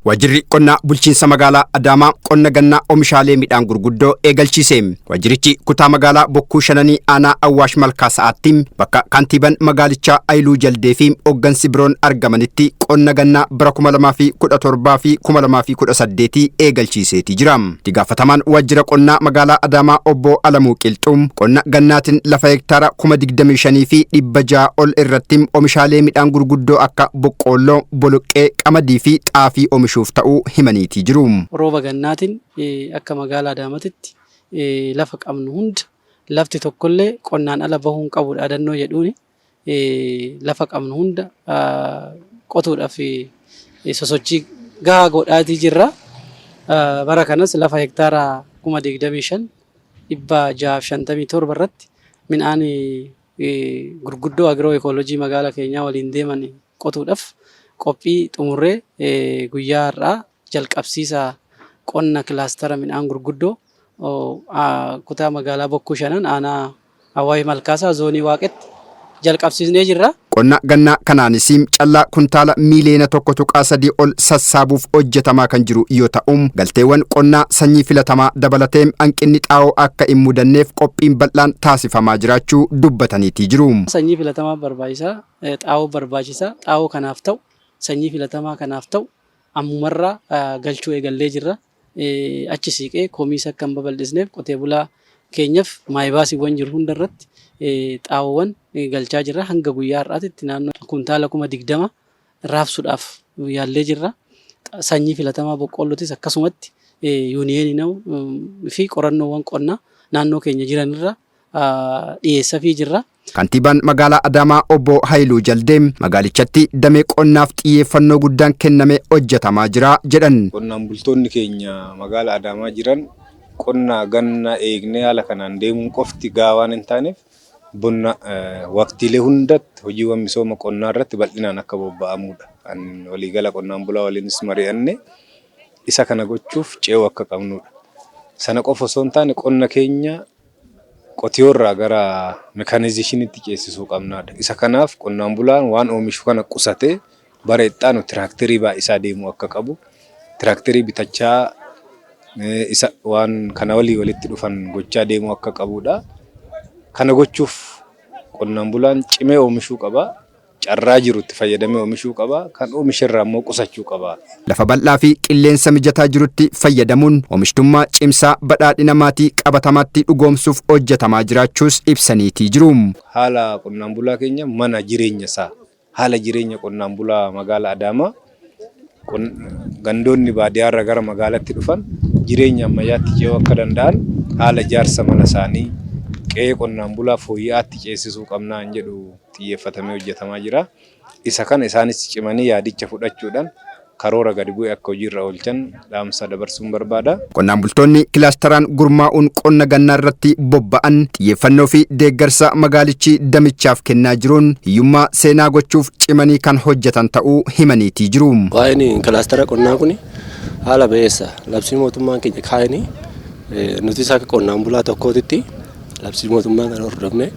Waajjirri qonnaa bulchiinsa magaalaa Adaamaa qonna gannaa oomishaalee midhaan gurguddoo eegalchiise. Waajjirichi kutaa magaalaa Bokkuu Shananii aanaa Awwaash Malkaa Sa'aatti bakka kantiibaan magaalichaa Ayiluu Jaldee fi hooggansi biroon argamanitti qonna gannaa bara 2017 fi 2018 eegalchiiseetii jira. Itti gaafatamaan waajjira qonnaa magaalaa Adaamaa obbo Alamuu Qilxuu qonna gannaatiin lafa hektaara 25,600 ol irratti oomishaalee midhaan gurguddoo akka boqqoolloo, boloqqee, qamadii fi xaafii oomishuuf ta'uu himaniitii jiru. Rooba gannaatiin akka magaalaa Adaamaatitti lafa qabnu hunda lafti tokkollee qonnaan ala bahuu hin qabu dhaadannoo jedhuuni lafa qabnu hunda qotuudhaaf sosochii gahaa godhaatii jirra. Bara kanas lafa hektaara 25,657 irratti midhaan gurguddoo agiroo ekoolojii magaalaa keenyaa waliin deeman qotuudhaaf qophii xumurree guyyaa har'aa jalqabsiisa qonna kilaastara midhaan gurguddoo kutaa magaalaa Bokkuu Shanan aanaa Awwaash Malkaasaa zoonii Waaqetti jalqabsiisnee jirra. Qonna gannaa kanaanis callaa kuntaala miiliyoona 1.3 ol sassaabuuf hojjetamaa kan jiru yoo ta'u, galteewwan qonnaa sanyii filatamaa dabalatee hanqinni xaa'oo akka hin mudanneef qophiin bal'aan taasifamaa jiraachuu dubbataniitii jiru. Sanyii filatamaa barbaachisaa, xaa'oo barbaachisaa, xaa'oo kanaaf ta'u, sanyii filatamaa kanaaf ta'u ammumarraa galchuu eegallee jirra. Achi siiqee komiis akka hin babal'isneef qotee bulaa keenyaaf maayibaasiiwwan jiru hunda irratti xaa'oowwan galchaa jirra. Hanga guyyaa har'aatitti naannoo kuntaala 20,000 raabsuudhaaf yaallee jirra. Sanyii filatamaa boqqoollotis akkasumatti yuuniyeenii fi qorannoowwan qonnaa naannoo keenya jiranirra dhiyeessafii jirra. Kantiibaan magaalaa Adaamaa obbo Hayiluu Jaldee magaalichatti damee qonnaaf xiyyeeffannoo guddaan kenname hojjetamaa jira jedhan. Qonnaan bultoonni keenya magaalaa Adaamaa jiran qonna ganna eegnee haala kanaan deemuun qofti gahaa waan hin taaneef bonna waqtiilee hundatti hojiiwwan misooma qonnaa irratti bal'inaan akka bobba'amudha. Kan waliigala qonnaan bulaa waliinis mari'anne isa kana gochuuf ce'uu akka qabnudha. Sana qofa osoo hin taane qonna keenya qotiyoorraa gara mekaanizeeshiniitti ceesisuu qabnaadha. Isa kanaaf qonnaan bulaan waan oomishu kana qusatee bara itti aanu tiraakterii baay'isaa deemuu akka qabu, tiraakterii bitachaa isa waan kana walii walitti dhufan gochaa deemuu akka qabudha. Kana gochuuf qonnaan bulaan cimee oomishuu qaba. Carraa jiru itti fayyadamee oomishuu qaba. Kan oomisherraa immoo qusachuu qaba. Lafa bal'aa fi qilleensa mijataa jirutti fayyadamuun oomishtummaa cimsaa badhaadhina maatii qabatamaatti dhugoomsuuf hojjetamaa jiraachuus ibsaniitii jiru. Haala qonnaan bulaa keenya mana jireenya isaa haala jireenya qonnaan bulaa magaalaa Adaamaa gandoonni baadiyyaarraa gara magaalaatti dhufan jireenya ammayyaatti ce'uu akka danda'an haala ijaarsa mana isaanii qe'ee qonnaan bulaa fooyya'aatti ceesisuu qabnaa hin jedhu xiyyeeffatamee hojjetamaa jira. Isa kana isaanis cimanii yaadicha fudhachuudhaan karoora gadi bu'e akka hojiirra oolchan dhaamsa dabarsuun barbaada. Qonnaan bultoonni kilaasteraan gurmaa'uun qonna gannaa irratti bobba'an xiyyeeffannoo fi deeggarsa magaalichi damichaaf kennaa jiruun hiyyummaa seenaa gochuuf cimanii kan hojjetan ta'uu himaniitii jiru. Waa'een kilaastera qonnaa kun haala ba'eessa labsii mootummaan keenya kaa'een nutis akka qonnaan bulaa tokkootitti labsii mootummaa kana hordofne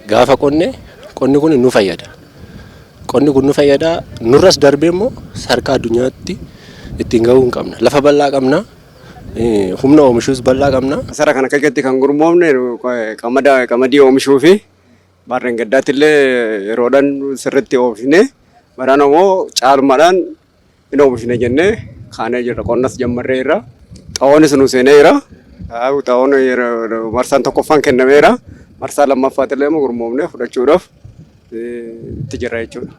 gaafa qonne qonni kun nu fayyada. Qonni kun nu fayyada. Nurras darbee immoo sadarkaa addunyaatti ittiin gahuu hin qabna. Lafa bal'aa qabna. Humna oomishuus bal'aa qabna. Masara kana keessatti kan gurmoofne qamadii oomishuu fi barreen gaddaatti illee yeroodhaan sirriitti oomishne baraan immoo caalmaadhaan hin oomishne jennee kaanee jirra. Qonnas jammarreerra. Xaa'oonis nu seeneera. Xaa'oon marsaan tokkoffaan kennameera. Marsaa lammaffaatti illee immoo gurmoofnee fudhachuudhaaf itti jirra jechuudha.